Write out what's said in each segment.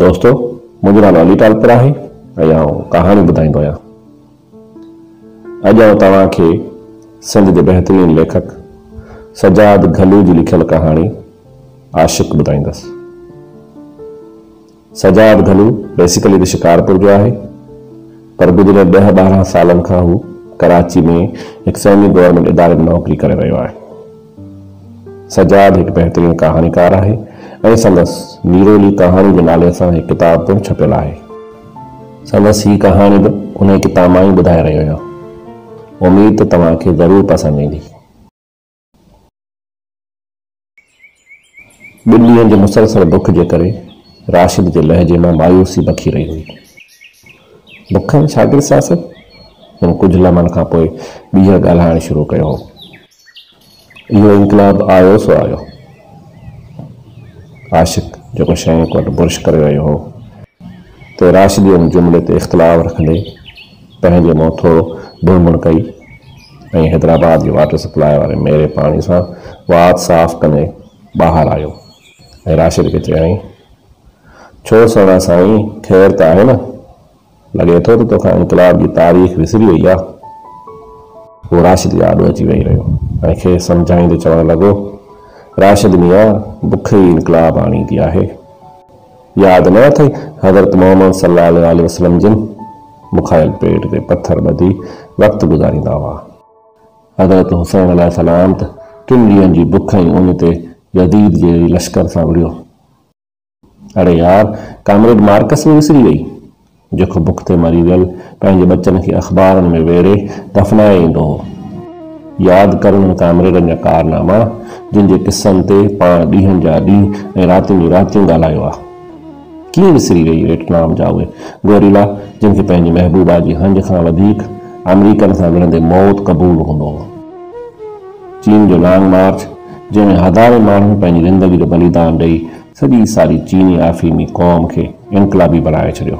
دوستو منهنجو نالو علي ٽالپر آهي ۽ آئون ڪهاڻي ٻڌائيندو آهيان. اڄ آئون توهان کي سنڌ جي بهترين ليکڪ سجاد گهلو جي لکيل ڪهاڻي عاشق ٻڌائيندس. سجاد گهلو بيسيڪلي ته شڪارپور جو آهي پر گذريل ڏهه 12 سالن کان هو ڪراچي ۾ هڪ سيمي گورنمينٽ اداري ۾ نوڪري ڪري رهيو آهي. سجاد هڪ بهترين ڪهاڻيڪار آهي ۽ سندس نيرولي ڪهاڻي جي نالي سان هڪ ڪتاب پڻ ڇپيل آهي. سندس هي ڪهاڻي به انهي ڪتاب مان ئي ٻڌائي رهيو آهيان. اميد ته توهان کي ضرور پسند ايندي. ٻن ڏينهن جي مسلسل بک جي ڪري راشد جي لهجي مان مايوسي بکي رهي هئي. بک ۽ شاگرد سياست؟ هن ڪجهه لمحن کان پوء ٻيهر ڳالهائڻ شروع ڪيو هو. اهو انقلاب آيو سو آيو. عاشق جيڪو شينڪ وٽ برش ڪري رهيو هو، تنهن راشد جي ان جملي تي اختلاف رکندي پنهنجي منهن ٿورو ڀڻ ڀڻ ڪئي ۽ حيدرآباد جي واٽر سپلاء واري ميري پاڻي سان وات صاف ڪندي ٻاهر آيو ۽ راشد کي چيائين، ڇو سهڻا سائين خير ته آهي نه؟ لڳي ٿو ته توکان انقلاب جي تاريخ وسري وئي آ. هو راشد جي آڏو اچي ويهي رهيو ۽ کيس سمجهائيندي چوڻ لڳو، راشد ميان، بک ئي انقلاب آڻيندي آهي. ياد نه اٿئي حضرت محمد صلي الله عليه واٰله وسلم جن بکايل پيٽ تي پٿر ٻڌي وقت گذاريندا هئا. حضرت حسين عليه السلام ته ٽن ڏينهن جي بک ۽ اڃ تي يزيد جي لشڪر سان وڙهيو. اڙي يار ڪامريڊ مارڪس به وسري وئي، جيڪو بک تي مري ويل پنهنجي ٻچن کي اخبارن ۾ ويڙهي دفنائي ايندو هو. ياد ڪر انهن ڪامريڊن جا ڪارناما، جن جي قصن تي پاڻ ڏينهن جا ڏينهن ۽ راتين جون راتيون ڳالهايو آ. ڪيئن وسري وئي ويٽنام جا اهي گوريلا جن کي پنهنجي محبوبا جي هنج کان وڌيڪ آمريڪن سان وڙهندي موت قبول هوندو هو. چين جو لانگ مارچ، جنهن ۾ هزارين ماڻهن پنهنجي زندگي جو بليدان ڏئي سڄي ساري چيني آفيمي قوم کي انقلابي بڻائي ڇڏيو.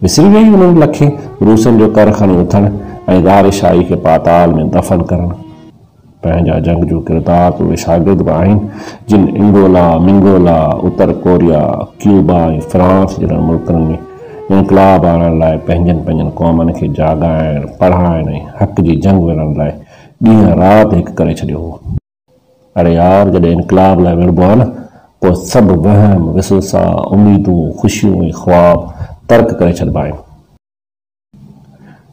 وسري ويئي انهن لکين روسين جو ڪر کڻي اٿڻ ۽ زار شاهي کي پاتال ۾ دفن ڪرڻ. پنهنجا جنگجو ڪردار ته اهي شاگرد به آهن، جن Angola, منگولا، Uttar Korea, Cuba ۽ France جهڙن ملڪن ۾ انقلاب آڻڻ لاء پنهنجن پنهنجن قومن کي جاڳائڻ، پڙهائڻ ۽ حق جي جنگ وڙهڻ لاء ڏينهن رات هڪ ڪري ڇڏيو هو. اڙي يار جڏهن انقلاب لاء وڙهبو آهي نه پوء سڀ وهم، وسوسا، اميدون، خوشيون ۽ خواب ترڪ ڪري ڇڏبا آهن.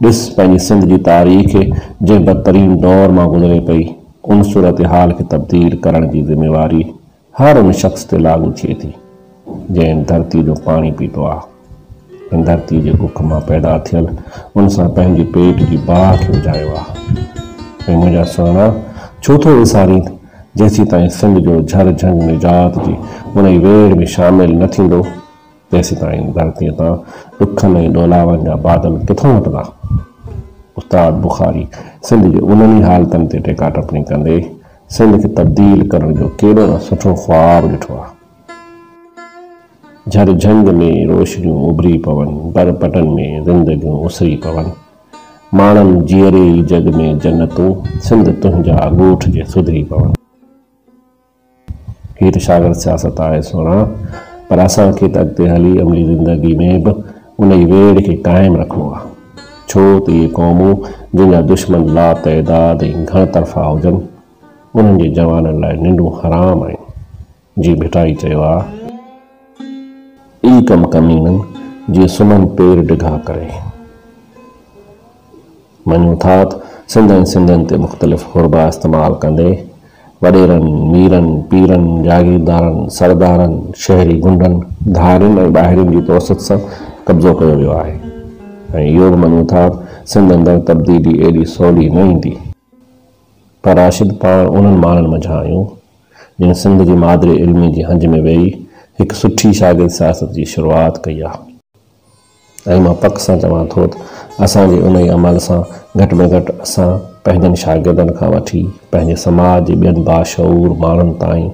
ڏس پنهنجي سنڌ جي تاريخ جنهن بدترين دور مان گذري پئي، ان صورتحال کي تبديل ڪرڻ جي ذميواري هر ان شخص تي لاڳو ٿئي ٿي، جنهن هن ڌرتي جو پاڻي پيتو آ. هن ڌرتي جي ڪک مان پيدا ٿيل ان سان پنهنجي پيٽ جي باهه کي اجهايو آ. ۽ منهنجا سهڻا ڇو ٿو وسارين ته جيسيتائين سنڌ جو جهر جهنگ نجات جي انهي ويڙهه ۾ شامل نه ٿيندو، تيسيتائين ڌرتيء تان ڏکن ۽ ڏولاون جا بادل ڪٿان هٽندا؟ استاد بخاري سنڌ جي انهن ئي حالتن تي ٽيڪا ٽپڻي ڪندي سنڌ کي تبديل ڪرڻ جو ڪيڏو نه سٺو خواب ڏٺو آهي. جهر جهنگ ۾ روشنيون اڀري پون، برپٽن ۾ زندگيون اسري پون. ماڻن جيئري ئي جڳ ۾ جنتون، سنڌ تنهنجا ڳوٺ جي سڌري پون. هي ته شاگرد سياست آهي سهڻا، پر اسان کي ته اڳتي هلي عملي زندگي ۾ به انهي ويڙهه کي قائم رکڻو آهي. ڇو ته اهي قومون جن جا دشمن لاتعداد ۽ گهڻ طرفا هجن، انهن جي جوانن لاء ننڊون حرام آهن. جيئن ڀٽائي چيو آهي. اي ڪم ڪمينن، جي سمهن پير ڊگها ڪري. مڃون ٿا ته سنڌ ۽ سنڌين تي مختلف حربا استعمال ڪندي وڏيرن، ميرن، پيرن، جاگيردارن، سردارن، شهري غنڊن، ڌارين ۽ ٻاهرين جي توسط سان قبضو ڪيو ويو آهي ۽ اهو به مڃون ٿا ته سنڌ اندر تبديلي ايڏي سولي نه ايندي. پر راشد پاڻ انهن ماڻهن منجهان آهيون جن سنڌ جي مادر علمي جي هنج ۾ ويهي هڪ سٺي شاگرد سياست جي شروعات ڪئي آهي. ۽ مان پڪ سان چوان ٿو ته اسان جي انهي عمل سان گهٽ ۾ گهٽ اسان پنهنجن شاگردن کان وٺي پنهنجي سماج جي ٻين باشعور ماڻهن تائين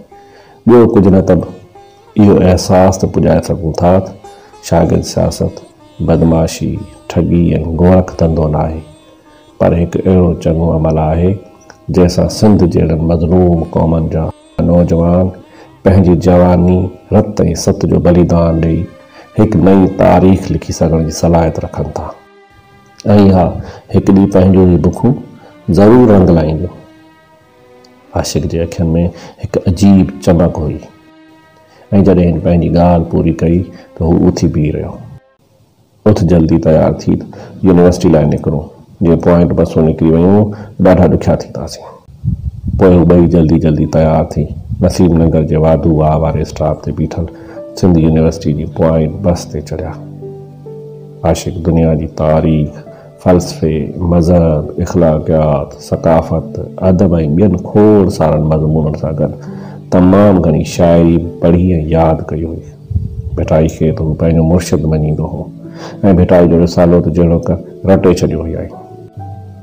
ٻيو ڪجهه نه ته به اهو احساس ته پڄائي سگهون ٿا ته شاگرد سياست بدمعاشي، ٺڳي ۽ گورک ڌنڌو ناهي پر هڪ اهڙو چڱو عمل آهي جنهن سان سنڌ جهڙن مظلوم قومن جا نوجوان پنهنجي جواني، رت ۽ ست جو بليدان ڏئي هڪ نئين تاريخ لکي سگهڻ جي صلاحيت رکن ٿا. ۽ ها، هڪ ڏينهن پنهنجون هي بکون ضرور رنگ لائينديون. عاشق جي اکين ۾ هڪ عجيب چمڪ هئي ۽ جڏهن هن پنهنجي ڳالهه پوري ڪئي ته هو اٿي بيهي رهيو. اٿ جلدي تيار ٿي ته يونيورسٽي لاء نڪرون، جي پوائنٽ بسون نڪري ويون ته ڏاڍا ڏکيا ٿينداسين. پوء هو ٻئي جلدي جلدي تيار ٿي نسيم ننگر جي واڌو واهه واري اسٽاپ تي بيٺل سنڌ يونيورسٽي جي پوائنٽ بس تي چڙهيا. عاشق دنيا جي تاريخ، فلسفي، مذهب، اخلاقيات، ثقافت، ادب ۽ ٻين کوڙ سارن مضمونن سان گڏ تمام گهڻي شاعري به پڙهي ۽ ياد ڪئي هئي. ڀٽائي کي ته هو پنهنجو مرشد مڃيندو هو ۽ ڀٽائي جو رسالو ته جهڙوڪ رٽي ڇڏيو هيائين.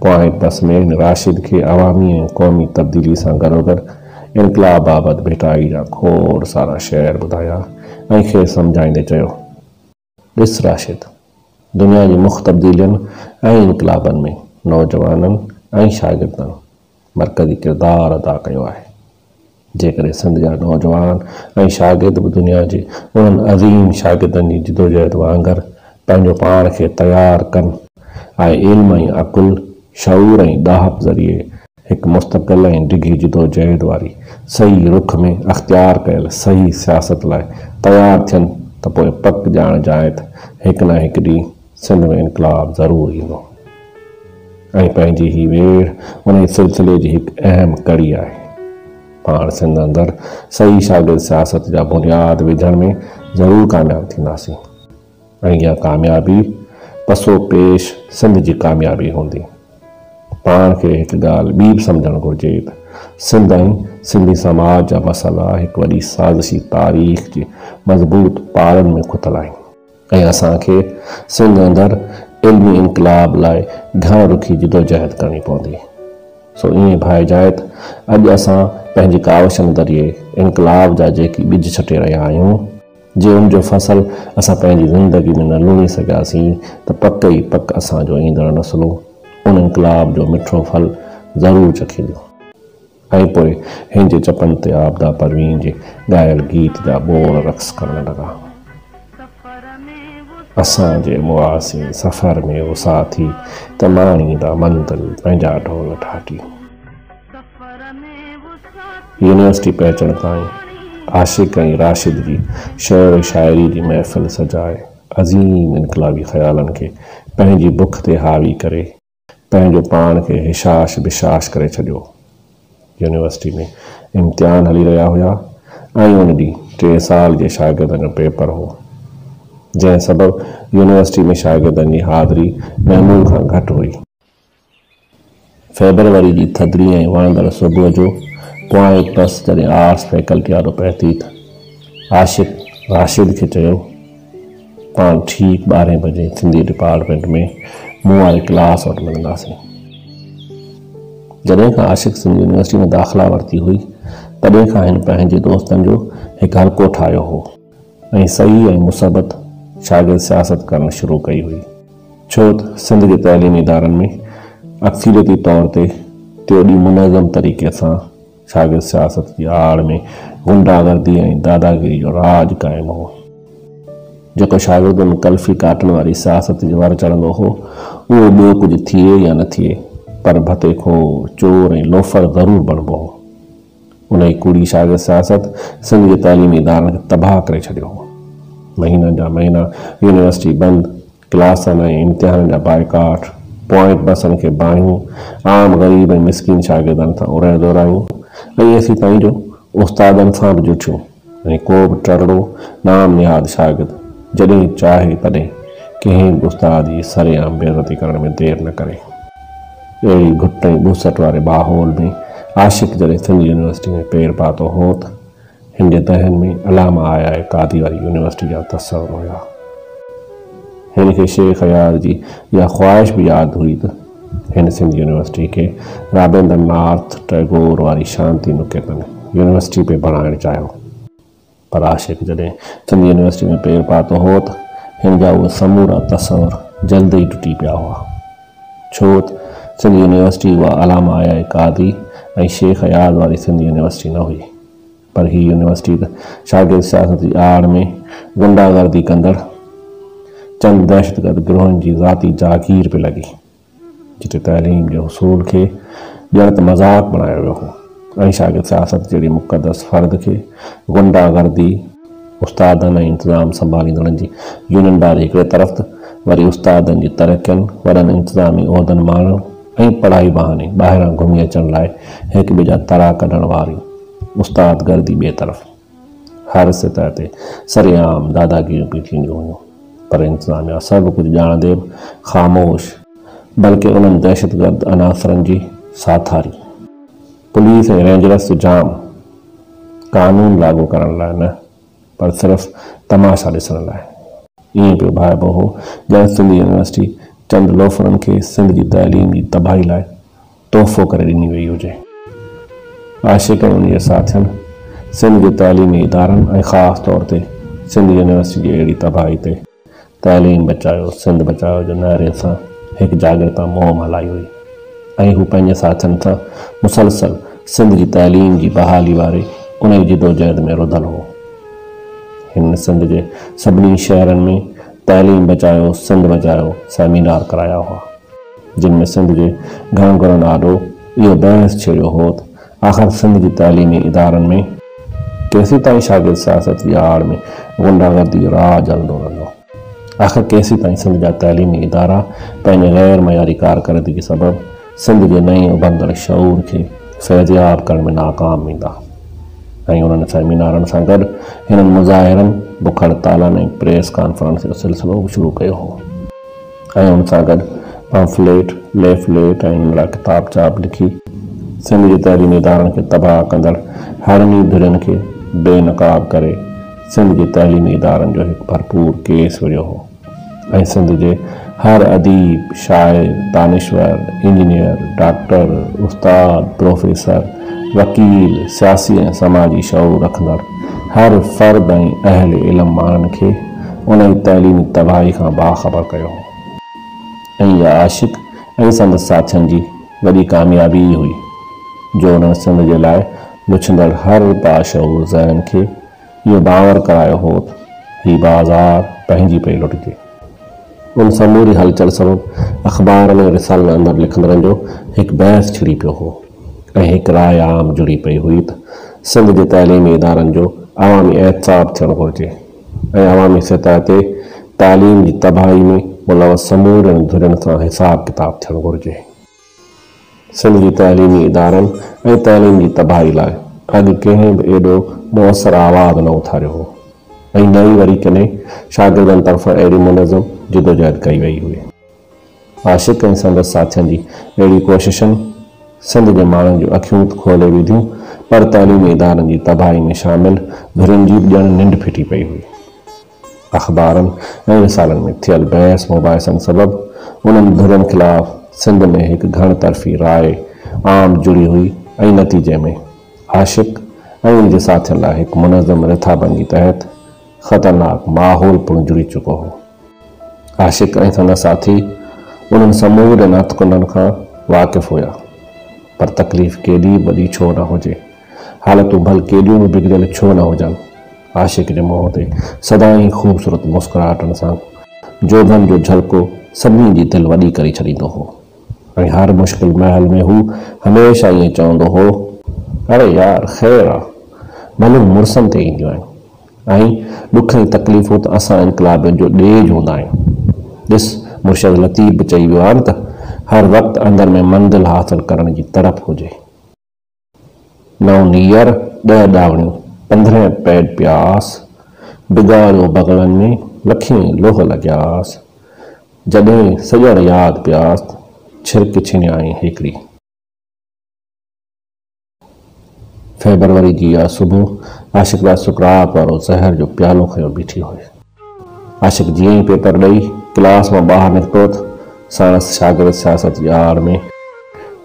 پوائنٽ بس ۾ هن راشد کي عوامي ۽ قومي تبديلي سان گڏوگڏ انقلاب بابت ڀٽائي جا کوڙ سارا شعر ٻڌايا ۽ کيس سمجهائيندي چيو. ڏس راشد! دنيا جي مک تبديلين ۽ انقلابن ۾ نوجوانن ۽ شاگردن مرڪزي ڪردار ادا ڪيو آهي. جيڪڏهن سنڌ جا نوجوان ۽ شاگرد به دنيا جي انهن عظيم شاگردن جي جدوجهد وانگر پنهنجو پاڻ کي تيار ڪن ۽ علم ۽ عقل، شعور ۽ ڏاهپ ذريعي هڪ مستقل ۽ ڊگهي جدوجهد واري صحيح رخ ۾ اختيار ڪيل صحيح سياست لاء تيار ٿين ته پوء پڪ ڄاڻجانء ته هڪ نه هڪ ڏينهن سنڌ ۾ انقلاب ضرور ايندو ۽ پنهنجي هي ويڙهه انهي سلسلي جي هڪ اهم ڪڙي آهي. پاڻ سنڌ اندر صحيح شاگرد سياست جا بنياد وجهڻ ۾ ضرور ڪامياب ٿينداسين. ۽ اها ڪاميابي پسو پيش سنڌ جي ڪاميابي هوندي. پاڻ کي هڪ ڳالهه ٻي به سمجهڻ گهرجي ته سنڌ ۽ سنڌي سماج جا مسئلا هڪ وڏي سازشي تاريخ جي مضبوط پاڙن ۾ کتل آهن ۽ اسان کي سنڌ اندر علمي انقلاب لاء گهڻ رخي جدوجهد ڪرڻي پوندي. سو ائين ڀائجانء ته اڄ اسان پنهنجي ڪاوشن ذريعي انقلاب جا جيڪي ٻج ڇٽي رهيا آهيون، جي ان جو فصل اسان پنهنجي زندگي ۾ نه لڻي سگهياسين ته پڪ ئي پڪ اسان جو ايندڙ نسلون ان انقلاب جو مٺو ڦل ضرور چکينديون. ۽ پوء هن جي چپن تي عابده پروين جي ڳايل گيت جا ٻول رقص ڪرڻ لڳا. اسان جي مئاسين سفر ۾ او ساٿي ته ماڻيندا منزل پنهنجا ڍول ڍاٽي. يونيورسٽي پهچڻ تائين عاشق ۽ راشد جي شعر و شاعري جي محفل سجائي عظيم انقلابي خيالن کي پنهنجي بک تي حاوي ڪري پنهنجو پاڻ کي هشاش بشاش ڪري ڇڏيو. يونيورسٽي ۾ امتحان هلي رهيا هيا ۽ ان ڏينهن ٽئين سال جي شاگردن جو پيپر هو جنهن سبب يونيورسٽي ۾ شاگردن جي حاضري معمول کان گهٽ هئي. فيبروري جي ٿڌڙي ۽ وڻندڙ صبح جو پوائنٽ بس جڏهن آرٽس فيڪلٽي آڏو پهتي ته عاشق راشد کي چيو، پاڻ ٺيڪ ٻارهين بجي سنڌي ڊپارٽمينٽ ۾ مون واري ڪلاس وٽ ملنداسين. جڏهن کان عاشق سنڌ يونيورسٽي ۾ داخلا ورتي هئي، تڏهن کان هن پنهنجي دوستن جو هڪ حلقو ٺاهيو هو. ۽ صحيح ۽ مثبت شاگرد سياست ڪرڻ شروع ڪئي هئي. ڇو ته سنڌ جي تعليمي ادارن ۾ اڪثريتي طور تي تيڏي منظم طريقي سان شاگرد سياست جي آڙ ۾ غنڊا گردي ۽ داداگيري جو راڄ قائم هو. جيڪو شاگرد ان ڪلفي ڪاٽڻ واري سياست جي ور چڙهندو هو، اهو ٻيو ڪجهه ٿئي يا نه ٿئي پر ڀتي خور، چور ۽ لوفر ضرور بڻبو هو. انهيء ڪوڙي شاگرد سياست سنڌ جي تعليمي ادارن کي تباهه ڪري ڇڏيو هو. مهينن جا مهينا يونيورسٽي بند، ڪلاسن ۽ امتحانن جا بائيڪاٽ، پوائنٽ بسن کي باهيون، عام غريب ۽ مسڪين شاگردن سان اورڻ دورايون ۽ ايسيتائين جو استادن سان به جٺيون. ۽ ڪو به ٽرڙو نام نهاد شاگرد جڏهن چاهي تڏهن ڪنهن به استاد جي سرعام بيعزتي ڪرڻ ۾ دير نه ڪري. اهڙي گهٽ ۽ ٻوسٽ واري ماحول ۾ عاشق جڏهن سنڌ يونيورسٽي ۾ پير پاتو هو ته هن جي ذهن ۾ علامه آء آء قاضي واري يونيورسٽي جا تصور هيا. هن کي شيخ اياز جي اها خواهش به ياد هئي ته هن سنڌ يونيورسٽي کي رابندر ناٿ ٽئگور واري شانتي نڪيتن يونيورسٽي پئي بڻائڻ چاهيو. پر عاشق جڏهن سنڌ يونيورسٽي ۾ پير پاتو هو ته هن جا اهي سمورا تصور جلد ئي ٽٽي پيا هئا. ڇو ته سنڌ يونيورسٽي اها علامه آء آء قاضي ۽ شيخ اياز واري سنڌ يونيورسٽي نه هئي. پر هي يونيورسٽي ته شاگرد سياست جي آڙ ۾ غنڊا گردي ڪندڙ چند دهشتگرد گروهن جي ذاتي جاگير پئي لڳي، جتي تعليم جي حصول کي ڄڻ ته مذاق بڻايو ويو هو ۽ شاگرد سياست جهڙي مقدس فرد کي غنڊا گردي، استادن ۽ انتظام سنڀاليندڙن جي يونين بازي هڪڙي طرف ته وري استادن جي ترقين، وڏن انتظامي عهدن ماڻڻ ۽ پڙهائي بهاني ٻاهران گهمي اچڻ لاء هڪ ٻئي جا ترا ڪڍڻ واري استاد گردي ٻئي طرف. هر سطح تي سرعام داداگيريون پئي ٿينديون هيون پر انتظاميا سڀ ڪجهه ڄاڻندي به خاموش بلڪه انهن دهشتگرد عناصرن جي ساٿاري. پوليس ۽ رينجرس جو جام قانون لاڳو ڪرڻ لاء نه پر صرف تماشا ڏسڻ لاء. ائين پيو ڀائبو هو ڄڻ سنڌ يونيورسٽي چند لوفرن کي سنڌ جي تعليم جي تباهي لاء تحفو ڪري ڏني وئي هجي. عاشق ۽ ان جي ساٿين سنڌ جي تعليمي ادارن ۽ خاص طور تي سنڌ يونيورسٽي جي اهڙي تباهي تي تعليم بچايو سنڌ بچايو جي نعري سان هڪ جاڳرتا مهم هلائي هئي ۽ هو پنهنجي ساٿين سان مسلسل سنڌ جي تعليم جي بحالي واري انهي جدوجهد ۾ رڌل هو. هن سنڌ جي سڀني شهرن ۾ تعليم بچايو سنڌ بچايو سيمينار ڪرايا هئا. جن ۾ سنڌ جي گهڻ گهرن آڏو اهو بحث ڇيڙيو هو ته آخر سنڌ جي تعليمي ادارن ۾ ڪيسيتائين شاگرد سياست جي آڙ ۾ غنڊا گردي جو راڄ هلندو رهندو؟ آخر ڪيسيتائين سنڌ جا تعليمي ادارا پنهنجي غير معياري ڪارڪردگي سبب سنڌ جي نئين اڀرندڙ شعور کي فيضياب ڪرڻ ۾ ناڪام ويندا؟ ۽ انهن سيمينارن سان گڏ هنن مظاهرن، بک هڙتالن ۽ پريس ڪانفرنس جو سلسلو به شروع ڪيو هو. ۽ ان سان گڏ پمفليٽ، ليفليٽ ۽ ننڍڙا ڪتابچا به لکي سنڌ جي تعليمي ادارن کي تباهه ڪندڙ هڙني ڌرين کي بي نقاب ڪري سنڌ جي تعليمي ادارن جو هڪ ڀرپور ڪيس وڙهيو هو ۽ سنڌ جي هر اديب، شاعر، دانشور، انجنيئر، ڊاڪٽر، استاد، پروفيسر، وڪيل، سياسي ۽ سماجي شعور رکندڙ هر فرد ۽ اهل علم ماڻهن کي انهي تعليمي تباهي کان باخبر ڪيو هو ۽ اها عاشق ۽ سندس ساٿين جي وڏي ڪاميابي ئي هئي جو انهن سنڌ جي لاء لڇندڙ هر باشعور ذهن کي اهو باور ڪرايو هو ته هي بازار پنهنجي پئي لٽجي. ان سموري هلچل سبب اخبارن ۽ رسالن اندر لکندڙن جو هڪ بحث ڇڙي پيو هو ۽ هڪ راء عام جڙي پئي هئي ته سنڌ جي تعليمي ادارن جو عوامي احتساب ٿيڻ گهرجي. ۽ عوامي سطح تي تعليم جي تباهي ۾ ملوث سمورين ڌرين سان حساب ڪتاب ٿيڻ گهرجي. سنڌ جي تعليمي ادارن ۽ تعليم جي تباهي لاء اڳ ڪنهن به ايڏو موثر آواز نه اٿاريو هو ۽ نه ئي وري ڪڏهن شاگردن طرفان اهڙي منظم جدوجهد ڪئي وئي هئي. عاشق ۽ سندس ساٿين جي اهڙي ڪوششن سنڌ جي ماڻهن جون اکيون ته کولي وڌيون پر تعليمي ادارن جي تباهي ۾ شامل ڌرين جي به ڄڻ ننڊ ڦٽي پئي هئي. اخبارن ۽ رسالن ۾ ٿيل بحث مباحثن سبب انهن ڌرين خلاف سنڌ ۾ هڪ گهڻ طرفي راء عام جڙي هئي ۽ نتيجي ۾ عاشق ۽ ان جي ساٿين لاء هڪ منظم رٿابندي تحت خطرناڪ ماحول پڻ جڙي چڪو هو. عاشق ۽ سندس ساٿي انهن سمورين هٿڪنڊن کان واقف هيا. پر تڪليف ڪيڏي به وڏي ڇو نه هجي، حالتون ڀل ڪيڏيون به بگڙيل ڇو نه هجن، عاشق جي منهن تي سدائين خوبصورت مسڪراهٽن سان جوڀن جو جهلڪو سڀني جي دل وڏي ڪري ڇڏيندو هو ۽ هر مشڪل مهل ۾ هو هميشه ائين چوندو هو، اڙي يار خير آ، ڀليون مڙسن تي اينديون آهن. ۽ ڏک ۽ تڪليفون ته اسان انقلابين جو ڏيج هوندا آهن. ڏس مرشد لطيف به چئي ويو آهي نه ته هر وقت اندر ۾ منزل حاصل ڪرڻ جي تڙپ هجي. نو نيئر، ڏهه ڏاوڻيون، 15 پيڊ پياس، بگاڙيو بغلن ۾ لکين لوهه لڳياس، جڏهن سڄڻ ياد پياس، ڇرڪ ڇنيائين هيڪڙي. فيبروري جي اها صبح عاشق لاء سقراط وارو زهر جو پيالو کنيو بيٺي هئي. عاشق جيئن ئي پيپر ڏئي ڪلاس مان ٻاهر نڪتو ته ساڻس شاگرد سياست جي آڙ ۾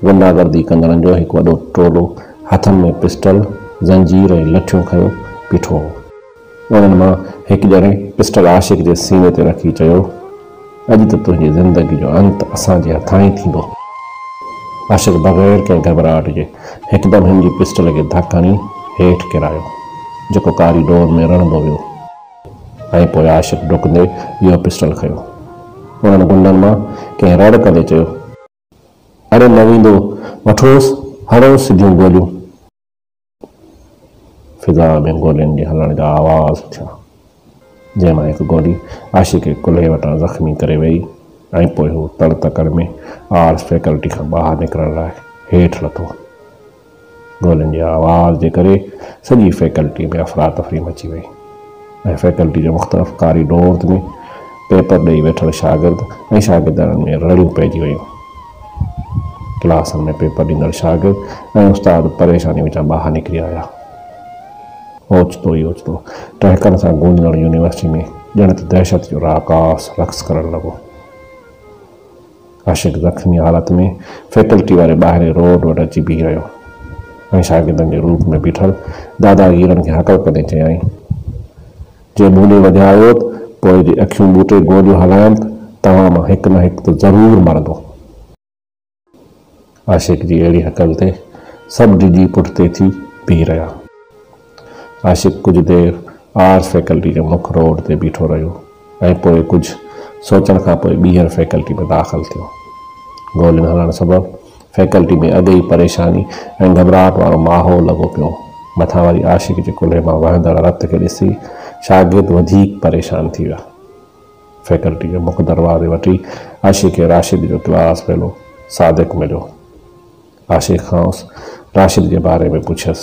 غنڊا گردي ڪندڙن جو هڪ وڏو ٽولو هٿن ۾ پسٽل، زنجير ۽ لٺيون کنيو بيٺو هو. انهن مان هڪ ڄڻي پسٽل عاشق جي سيني تي رکي چيو، اڄ ته تنهنجي زندگي جو انت اسان جي هٿان ئي ٿيندو. عاشق بغير ڪنهن گهٻراهٽ جي هڪدم هن جي پسٽل کي ڌڪ هڻي هيٺ ڪيرايو. جيڪو ڪاريڊور ۾ رڙهندو ويو ۽ پوء عاشق ڊڪندي اهو پسٽل کنيو. انهن غنڊن مان ڪنهن رڙ ڪندي چيو. اڙي نه ويندو، وٺوس، هڻوس سڌيون گوليون. فضا ۾ گولين جي هلڻ جا آواز اٿيا، جنهن مان هڪ گولي عاشق کي ڪلهي وٽان زخمي ڪري ويئي ۽ پوء هو تڙ تڪڙ ۾ آرٽس فيڪلٽي کان ٻاهر نڪرڻ لاء هيٺ لٿو. گولين جي آواز جي ڪري سڄي فيڪلٽي ۾ افراتفري مچي وئي ۽ فيڪلٽي جي مختلف ڪاريڊورز ۾ پيپر ڏئي ويٺل شاگرد ۽ شاگردياڻين ۾ رڙيون پئجي ويون. ڪلاسن ۾ پيپر ڏيندڙ شاگرد ۽ استاد پريشاني وچان ٻاهر نڪري آيا. اوچتو ئي اوچتو ٽهڪن سان گونجندڙ يونيورسٽي ۾ ڄڻ ته دهشت جو راڪاس رقص ڪرڻ لڳو. عاشق زخمي حالت ۾ فيڪلٽي واري ٻاهرين روڊ وٽ اچي بيهي رهيو ۽ شاگردن جي روپ ۾ بيٺل داداگيرن کي هڪل ڪندي چيائين، جي مون ڏي وڌيا آهيو ته پوء جي اکيون ٻوٽي گوليون هلايم ته توهان مان هڪ نه هڪ ته ضرور مرندو. عاشق جي اهڙي هڪل تي سڀ ڊڄي پٺتي ٿي بيهي رهيا. عاشق ڪجهه دير آرٽس فيڪلٽي جي مک روڊ تي بيٺو رهيو ۽ پوء ڪجهه سوچڻ کان پوء ٻيهر فيڪلٽي ۾ داخل ٿيو. گولين هلڻ سبب فيڪلٽي ۾ اڳ ئي پريشاني ۽ گهٻراهٽ وارو ماحول لڳو پيو هو. مٿان وري عاشق جي ڪلهي مان وهندڙ رت کي ڏسي شاگرد وڌيڪ پريشان ٿي ويا. فيڪلٽي جي مک دروازي وٽ ئي عاشق کي راشد جو ڪلاس فيلو صادق مليو. عاشق کانئس راشد جي باري ۾ پڇيس،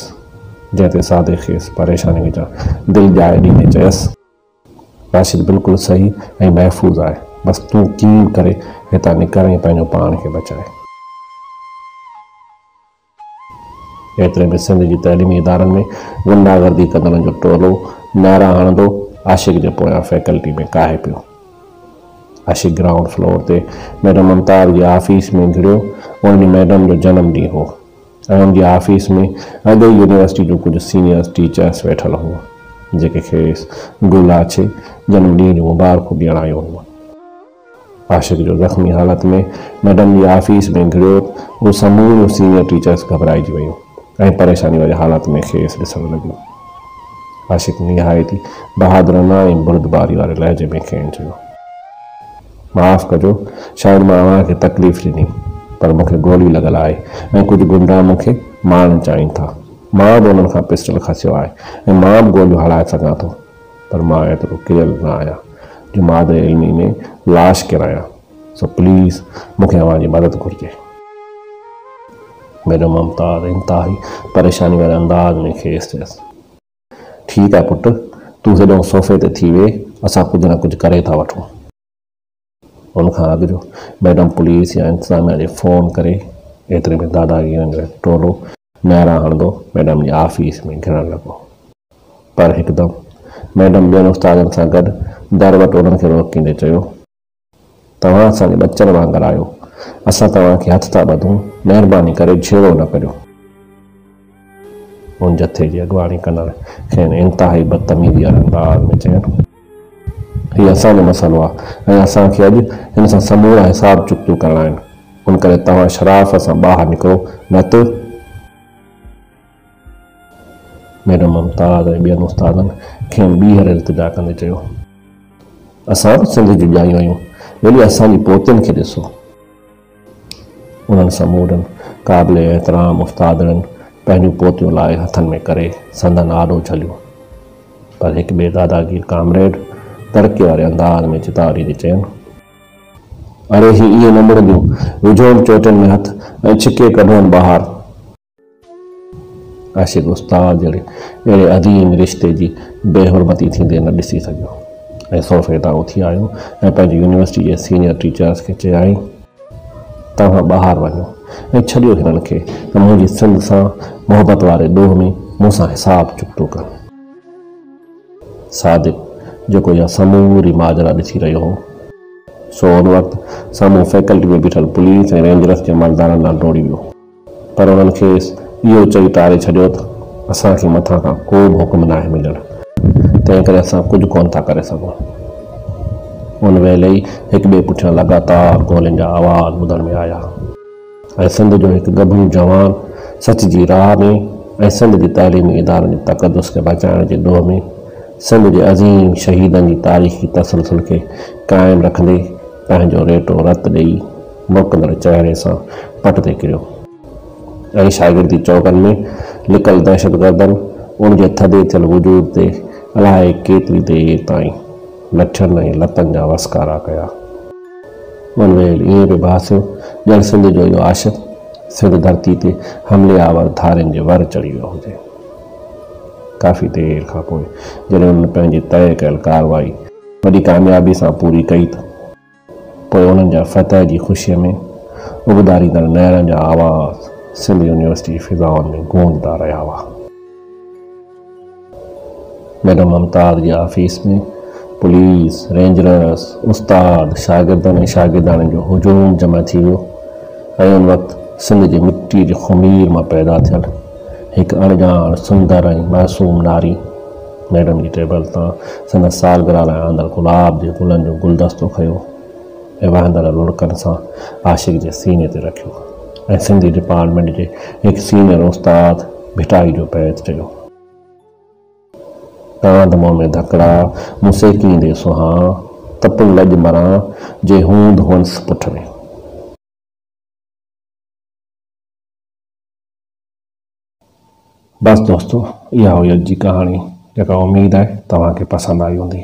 جنهن تي صادق کيس پريشاني وچان دلجاء ڏيندي چيس. راشد بلڪل صحيح ۽ محفوظ آهي، بس تون ڪيئن به ڪري هتان نڪر ۽ پنهنجو پاڻ کي بچاء. ايتري ۾ سنڌ جي تعليمي ادارن ۾ غنڊا گردي ڪندڙن جو ٽولو نعرا هڻندو عاشق جي پويان فيڪلٽي ۾ ڪاهي پيو. عاشق گرائونڊ فلور تي ميڊم ممتاز جي آفيس ۾ گهڙيو. ان ڏينهن ميڊم جو جنم ڏينهن هو ۽ ان جي آفيس ۾ اڳ ئي يونيورسٽي جون ڪجهه سينيئرز ٽيچرس ويٺل هيون، جيڪي کيس گل آڇي جنم ڏينهن جون مبارڪون ڏيڻ آيون هيون. عاشق جو زخمي حالت ۾ ميڊم جي آفيس ۾ گهڙيو ته اهي سموريون سينيئر ٽيچرس گهٻرائجي ويون ۽ پريشاني واري حالت ۾ کيس ڏسڻ لڳيون. عاشق نهايت ئي بهادرانه ۽ بردباري واري لهجي ۾ کين چيو. معاف ڪجو، شايد مان اوهان کي تڪليف ڏني، پر مون کي گولي لڳل آهي ۽ ڪجهه غنڊا مون کي مارڻ چاهين ٿا. مان به انهن کان پسٽل کسيو آهي ۽ مان به گوليون هلائي سگهان ٿو، پر مان ايترو ڪريل نه آهيان جو مادر علمي ۾ لاش ڪيرايان، سو پليز مون کي اوهان جي مدد گهرجي. ميڊم ممتاز انتهائي پريشاني واري انداز ۾ کيس چيس. ٺيڪ آهي پٽ، تون هيڏانهن صوفي تي ٿي ويهه، اسان ڪجهه نه ڪجهه ڪري ٿا وٺون. ان کان اڳ جو ميڊم پوليس يا انتظاميا ڏي فون ڪري، ايتري ۾ داداگيرن جو هڪ ٽولو نعرا هڻندو ميڊم جي آفيس ۾ گهڙڻ لڳو. پر هڪدم ميڊم ٻين استادن سان گڏ در وٽ انهن کي روڪيندي چيو. توهان اسان جي ٻچن وانگر آهيو. اسان توهان کي هٿ ٿا ٻڌون، مهرباني ڪري جهيڙو نه ڪريو. ان جٿي جي اڳواڻي ڪندڙ کين انتهائي بدتميزي واري انداز ۾ چين، هي اسان جو مسئلو آهي ۽ اسان کي اڄ هن سان سمورا حساب چڪتو ڪرڻا آهن، ان ڪري توهان شرافت سان ٻاهر نڪرو نه ته. ميڊم ممتاز ۽ ٻين استادن کين ٻيهر التجا ڪندي چيو، اسان به سنڌ جون ڄايون آهيون، ٻيلي اسان جي پوتين کي ڏسو. انهن سمورن قابل احترام استادڙن پنهنجون پوتيون لاهي هٿن ۾ ڪري سندن آڏو جهليون. پر هڪ ٻئي داداگير ڪامريڊ دڙڪي واري انداز ۾ چتاء ڏيندي چين، اڙي هي ائين نه مڙنديون، وجهون چوٽين ۾ هٿ ۽ ڇڪي ڪڍون ٻاهر. عاشق استاد جهڙي اهڙي عظيم رشتي جي بي حرمتي ٿيندي نه ڏسي سگهيو ۽ صوفي تان اٿي آيو ۽ پنهنجي يونيورسٽي جي سينيئر ٽيچرس کي چيائين، توهان ٻاهر وڃو ۽ ڇڏيو هنن کي ته منهنجي سنڌ سان محبت واري ڏوهه ۾ مون سان حساب چڪتو ڪن. صادق جيڪو اها سموري ماجرا ڏسي رهيو هو، سو ان وقت سامهون فيڪلٽي ۾ بيٺل پوليس ۽ رينجرس جي عملدارن ڏانهن ڊوڙي ويو. پر انهن کيس اهو چئي ٽاري ڇڏيو ته اسان کي مٿان کان ڪو به حڪم ناهي مليل، تنهن ڪري اسان ڪجهه ڪونه ٿا ڪري سگهون. ان ويلي ئي هڪ ٻئي پٺيان لڳاتار گولين جا آواز ٻڌڻ ۾ آيا ۽ سنڌ جو هڪ ڳڀرو جوان سچ جي راهه ۾ ۽ سنڌ جي تعليمي ادارن جي تقدس کي بچائڻ جي ڏوهه ۾ سنڌ جي عظيم شهيدن جي تاريخي تسلسل کي قائم رکندي پنهنجو ريٽو رت ڏئي مرڪندڙ چهري سان پٽ تي ڪريو ۽ شاگردي چوڪن ۾ لڪل دهشتگردن ان جي ٿڌي ٿيل وجود تي الائي ڪيتري دير تائين لٺين ۽ لتن جا وسڪارا ڪيا. ان ويل ائين پئي ڀاسيو ڄڻ سنڌ جو اهو عاشق سنڌ ڌرتي تي حملي آور ڌارين جي ور چڙهي ويو هجي. ڪافي دير کان پوء جڏهن انهن پنهنجي طئي ڪيل ڪارروائي وڏي ڪاميابي سان پوري ڪئي ته پوء انهن جا فتح جي خوشيء ۾ اٻداريندڙ نعرن جا آواز سنڌ يونيورسٽي جي فضائن ۾ گونجندا رهيا هئا. ميڊم ممتاز جي آفيس ۾ پوليس، رينجرس، استاد، شاگردن ۽ شاگردياڻين جو هجوم جمع ٿي ويو ۽ ان وقت سنڌ جي مٽيء جي خمير مان پيدا ٿيل هڪ اڻڄاڻ، سندر ۽ معصوم ناري ميڊم جي ٽيبل تان سندس سالگرهه لاء آندل گلاب جي گلن جو گلدستو کنيو ۽ وهندڙ لڙڪن سان عاشق جي سيني تي رکيو ۽ سنڌي ڊپارٽمينٽ جي هڪ سينيئر استاد ڀٽائي جو بيت چيو. ڪانڌ مون ۾ ڌڪڙا، مون سيڪيندي سهان، ته پڻ لڄ مران، جي هوند هئنس پٺ ۾. بس دوستو اها هئي اڄ جي ڪهاڻي جيڪا اميد آهي توهان کي پسند آئي هوندي.